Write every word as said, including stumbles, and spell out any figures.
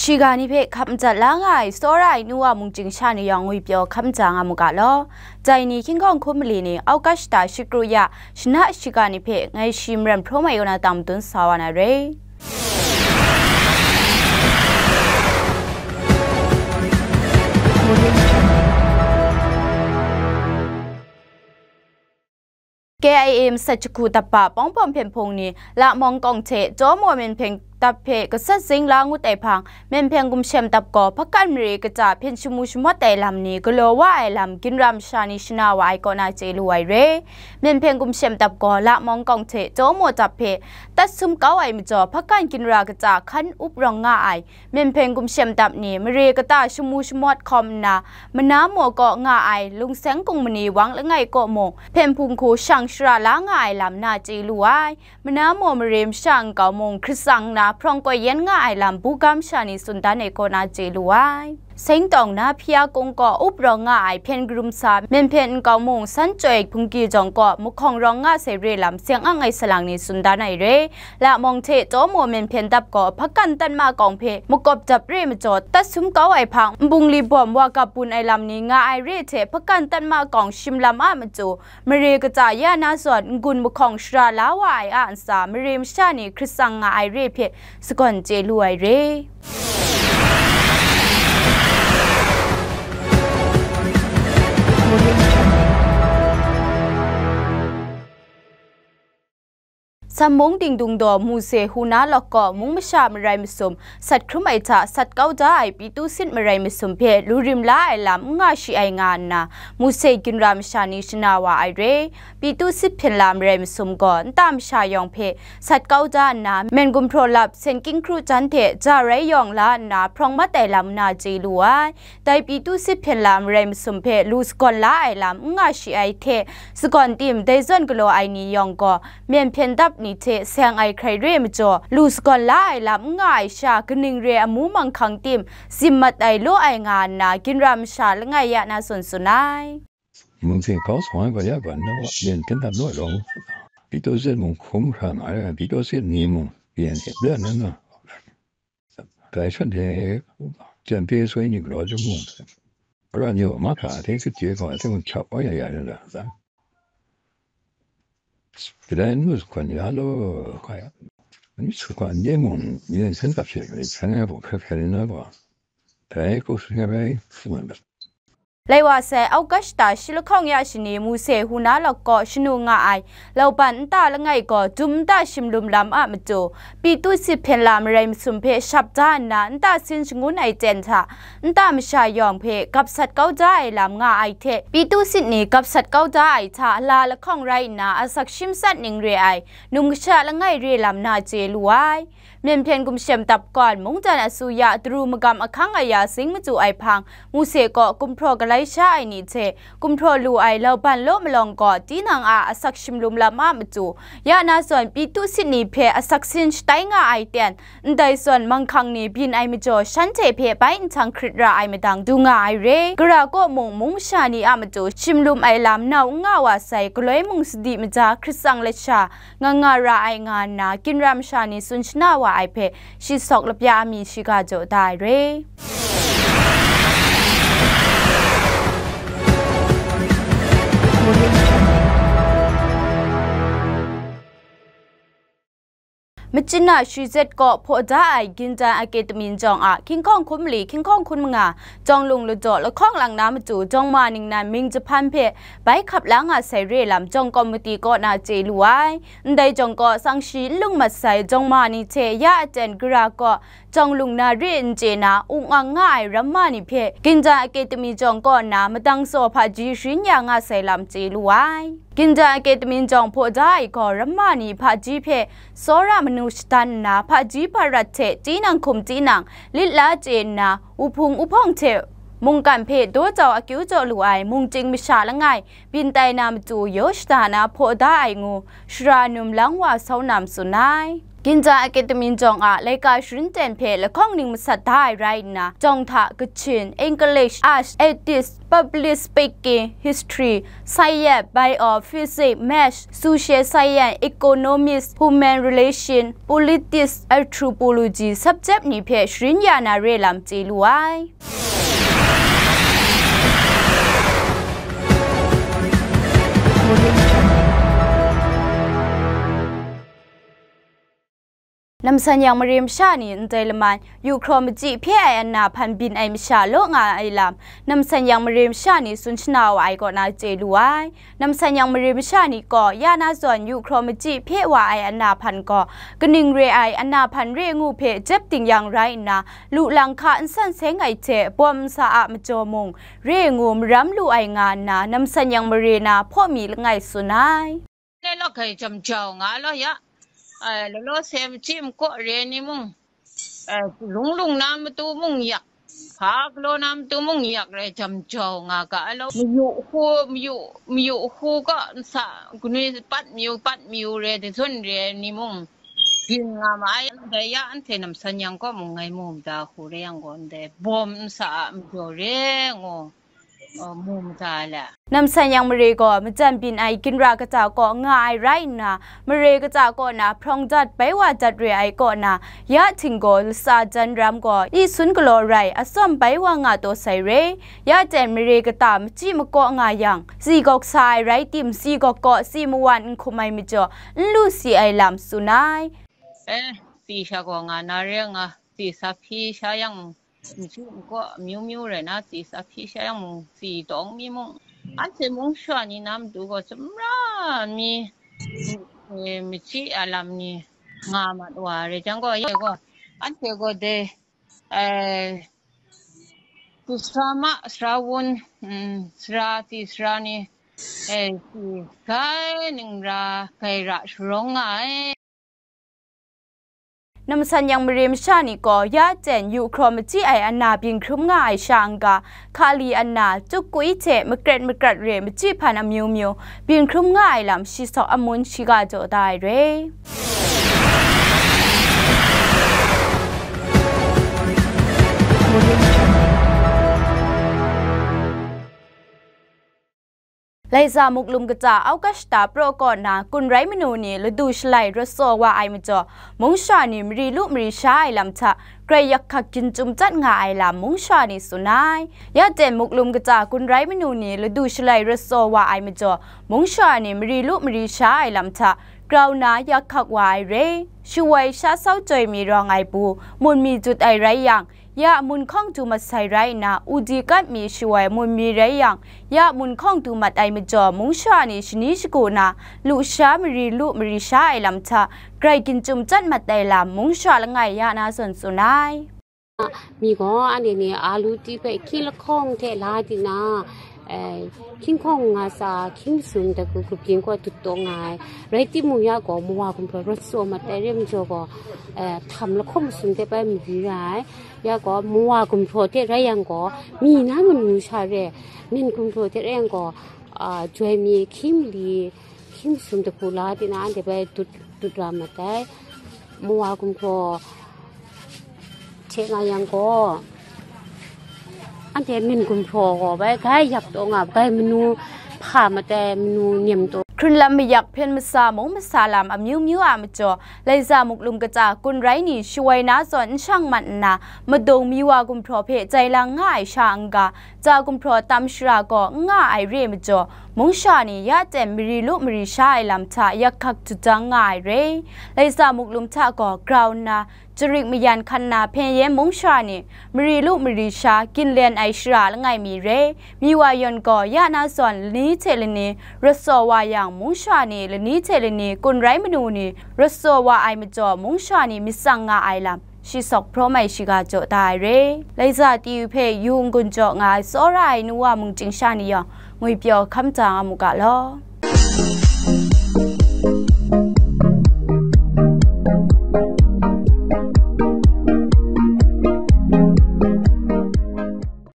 Shiga ni hpe hkap madat la nga ai tsawra ai nu wa mungchying sha ni yawng ngwipyaw hkap maja nga mu ga law. Dai ni hkying hkawng hkum mali ni August shikru ya shana shiga ni hpe ngai shi maren hprawm ai kaw na tang madun sa wa na re. K I A masat jahku dap ba pawng pawng hpyen hpung ni Lamawng kawng hte Chawmaw Myen Hpyen dap hpe gasat zing la ngut ai hpang, Myen Hpyen Gumshem dap gaw hpakan mare kaja hpyen shamu shamawt ai lam ni galaw wa ai lam ginra masha ni shana wa ai kaw na chye lu ai re. Myen Hpyen Gumshem dap gaw Lamawng kawng hte Chawmaw dap hpe tat sum kau ai majaw, hpakan ginra kaja hkan up rawng nga ai, Myen Hpyen Gumshem dap ni mare kata shamu shamawt hkawm nna, Mana maw kaw nga ai Lungseng Kung Mani Wang langai kaw mung, hpyen hpung hku shang shara la nga ai lam na chye lu ai. Mana maw mare masha nkau mung hkrit tsang nna hprawng koi yen nga ai lam buga masha ni tsun dan ai kaw na chye lu ai. Seng tawng na Hpya Kung kaw up rawng nga ai hpyen karum sa, Myen Hpyen nkau mung san chyoi hpungki jawng kaw mahkawng rawng nga sai re lam seng ang ai salang ni tsun dan ai re. Lamawng hte Chawmaw Myen Hpyen dap gaw hpakan tatma kawng hpe makawp dap re majaw, tat sum kau ai hpang, nbungli bawm wa gap bun ai lam ni nga ai re hte, hpakan tatma kawng shim lam a matu, mare kaja ya na zawn n-gun mahkawng shara la wa ai a ntsa, mare masha ni hkrit tsang nga ai re hpe sagawn chye lu ai re. Sam mung Dingdung daw Muse Huna lawk kaw mung masha marai masum sat hkrum ai hta sat kau da ai Pitu sit marai masum hpe lu rim la ai lam n nga shi ai nga nna, Muse ginra masha ni shana wa ai re. Pitu sit hpyen la marai masum gaw nta masha yawng hpe sat kau da nna, Myen Gumhpraw Lap, Sen King Hkru jan hte ja rai yawng la nna hprawng mat ai lam na chye lu ai. Dai Pitu sit hpyen la marai masum hpe lu sagawn la ai lam n nga shi ai hte, sagawn tim dai zawn galaw ai ni yawng gaw, Myen Hpyen dap ni hte seng ai hkrai re majaw, lu sagawn la ai lam n nga ai sha, kaning re amu manghkang tim zim mat ai law ai nga nna, ginra masha langai ya na tsun tsun ai. Mungse hkau sa ai gaw ya gaw, nna wa Myen Hpyen dap law ai gaw, Pitu sit mung hkum hkra nga ai, Pitu sit ni mung byin e byan na nga. Dai shanhte jan hpe soi ni galaw jang mung, Aran yawng mahkra hte shachye gaw hte mung hkyap kau ya ya rai ra, kadai n lu sagawn ya law, koi, n lu sagawn de mung, myen hpyen dap she, hpyen ai hku hkrai hkrai rai na gaw, dai hku hkrai rai, hku nga. Lai wa sai, August shi lahkawng ya shani Muse Huna lawk kaw shanu nga ai, Lauban nta langai gaw dum nta shimlum lam a matu, Pitu sit hpyen la marai masum hpe shap da nna, nta sin shangun ai ten hta, nta masha yawng hpe gap sat kau da ai lam nga ai hte, Pitu sit ni gap sat kau da ai hta, la lahkawng rai nna, asak shim sat ning re ai, num kasha langai re lam na chye lu ai. Myen Hpyen Gumshem dap gawn, mungdan asuya daru magam ahkang aya sing matu ai hpang, Muse kaw gumhpraw galai sha ai ni hte, gumhpraw lu ai Lauban law malawng gaw, tinang a asak shimlum lam a matu, ya na zawn Pitu sit ni hpe asak sin shatai nga ai ten, ndai zawn manghkang ni byin ai majaw, shanhte hpe bai nhtang hkrit ra ai madang du nga ai re. Gara kaw mung, mung masha ni a matu shimlum ai lam nau n nga wa sai, galoi mung sadi maja hkrit tsang lasha nga nga ra ai nga nna, ginra masha ni tsun shana wa ai hpe, shi sawk lapya a mi shiga jaw da ai re. Machin a shwi zet kaw hpaw da ai Gindan Academy jawng a hkying hkawng hkum mali hkying hkawng hkun manga, jawng lung ladaw lahkawng lang na matu, jawng ma ningnan mying jahpan hpe bai hkap la nga sai re lam jawng kawmiti kaw na chye lu ai. Ndai jawng kaw, tsang shi n lung mat sai jawng ma ni hte ya aten gara kaw, jawng lung na re n chye na, ung ang nga ai ramma ni hpe, Gindan Academy jawng kaw nna madang tsaw hpaji sharin ya nga sai lam chye lu ai. Gindan Academy jawng hpaw da ai gaw, ramma ni hpaji hpe tsawra manu shadan nna, hpaji hparat hte tinang hkum tinang lit la chye nna, uhpung uhpawng hte mungkan hpe daw jau akyu jaw lu ai mungchying masha langai, byin tai na matu yaw shada na hpaw da ai ngu, shara num lang wa sau nam tsun ai. Ginza Academy jawng a laika sharin ten hpe lahkawng ning masat da ai rai nna, jawng hta Kachin, English, Arts, Ethics, Public Speaking, History, Science, Bio, Physics, Maths, Social Science, Economics, Human Relation, Politics, Anthropology subject ni hpe sharin ya na re lam chye lu ai. Namsan yang mare masha ni ndai laman, yu hkraw machyi hpye ai ana hpan byin ai masha law nga ai lam, namsan yang mare masha ni tsun shana wa ai kaw na chye lu ai. Namsan yang mare masha ni gaw, ya na zawn yu hkraw machyi hpye wa ai ana hpan gaw, kaning re ai ana hpan re ngu hpe jep ting yang rai nna, lu lang hka n san seng ai hte, bawm nsa a majaw mung, re ngu maram lu ai nga nna, namsan yang mare na hpaw mi langai tsun ai. Law kai jam jau nga law ya. Ai, law law se machyi makaw re ni mung, eh, lung lung na matu mung yak, hpa galaw na matu mung yak rai jam jau nga ga ai law. Mayu hku, mayu, mayu hku ga nsa, ganwi pat mayu, pat mayu re, dazun re ni mung, byin nga ma ai. Ndai ya anhte namsan yang gaw mung ngai mu mada hku re yang gaw, ndai bawm nsa a majaw re ngu, uh, mu mada ai le. Namsan yang mare gaw majan byin ai ginra kata kaw nga ai rai nna, mare kata kaw na hprawng dat bai wa dat re ai kaw na, ya htinggaw latsa jan ram gaw i sun galaw rai atsawm bai wa nga taw sai re. Ya ten mare kata machyi makaw nga yang, tsi gawk sa ai rai tim, tsi gawk gaw tsi mawan n hkum ai majaw, n lu si ai lam tsun ai. Eh, tsi sha gaw nga na re nga, tsi sa hpyi sha yang, machyi makaw amyu myu rai na, tsi sa hpyi sha yang mung, tsi tawng mi mung, anhte mung shawa ni na matu gaw sumra mi, eh, machyi a lam ni nga mat wa re jang gaw, ye gaw, anhte gaw dai, eh, tsi sara ma, sara wun, mm, sara tsi sara ni, eh, tsi gai ningra gai ra sharawng nga ai. Namsan yang mare masha ni gaw ya ten yu hkraw machyi ai ana byin hkrum nga ai sha n-ga, hkali ana, chukwi hte makret makrat re machyi hpan amyu myu byin hkrum nga ai lam shi sawk amun shiga jaw da ai re. Laiza Muklum kaja August ta praw kaw na kun rai manu ni ladu shalai rawt tsaw wa ai majaw, mung shara ni mari lu mari sha ai lam hta grai yak hkak ginchum chyat nga ai lam mung shara ni tsun ai. Ya ten Muklum kaja kun rai manu ni ladu shalai rawt tsaw wa ai majaw, mung shara ni mari lu mari sha ai lam hta grau na yak hkak wa ai re. Shawoi sha sau joi mi rawng ai bu, mun mi jut ai rai yang, ya mun hkawng du mat sai rai nna, udi kat mi shawoi mun mi rai yang, ya mun hkawng du mat ai majaw, mung shara ni shani shagu na, lu sha mari lu mari sha ai lam hta, grai ginchum chyat mat ai lam, mung shara langai ya na zawn tsun ai. Mi gaw, anhte ni alu ti hpe hkying lahkawng hte la di na, eh, hkying hkawng nga tsa, hkying masum dagu grup yin kaw dut taw nga ai. Rai timung, ya gaw, mawa gumhpraw rawt tsaw mat ai re majaw gaw, eh, htam lahkawng masum hte bai mari ra ai. Ya gaw, mawa gumhpraw hte rai yang gaw, mi na manu sha re, nin gumhpraw hte rai yang gaw, ah, joi mi hkying mali, hkying masum dagu la di na, anhte bai dut, dut ra mat ai. Mawa gumhpraw hte nga yang gaw, anhte nin gumhpraw gaw bai gai yak taw nga, gai manu hpa mat ai, manu nem taw. Hkrunlam mayak hpyen masa mung masa lam amyu myu a majaw, Laiza Muklum kaja kun rai ni shawoi na zawn n shang mat nna, madung mi wa gumhpraw hpe jai lang nga ai sha n-ga, ja gumhpraw tam shara gaw n nga ai re majaw, mung shara ni ya ten mari lu mari sha ai lam hta yak hkak judang nga ai re. Laiza Muklum hta gaw grau nna, jarik mayan hkan na hpyen yen mung shara ni mari lu mari sha ginlen ai shara langai mi re. Mi wa yawn gaw ya na zawn lani hte lani rawt tsaw wa yang, mung shara ni lani hte lani kun rai manu ni rawt tsaw wa ai majaw, mung shara ni myit tsang nga ai lam shi sawk hprawm ai shiga jaw da ai re. Laiza T V hpe yu n-gun jaw nga ai tsawra ai nu wa mung chying sha ni yawng, ngwipyaw hkam da nga mu ga law.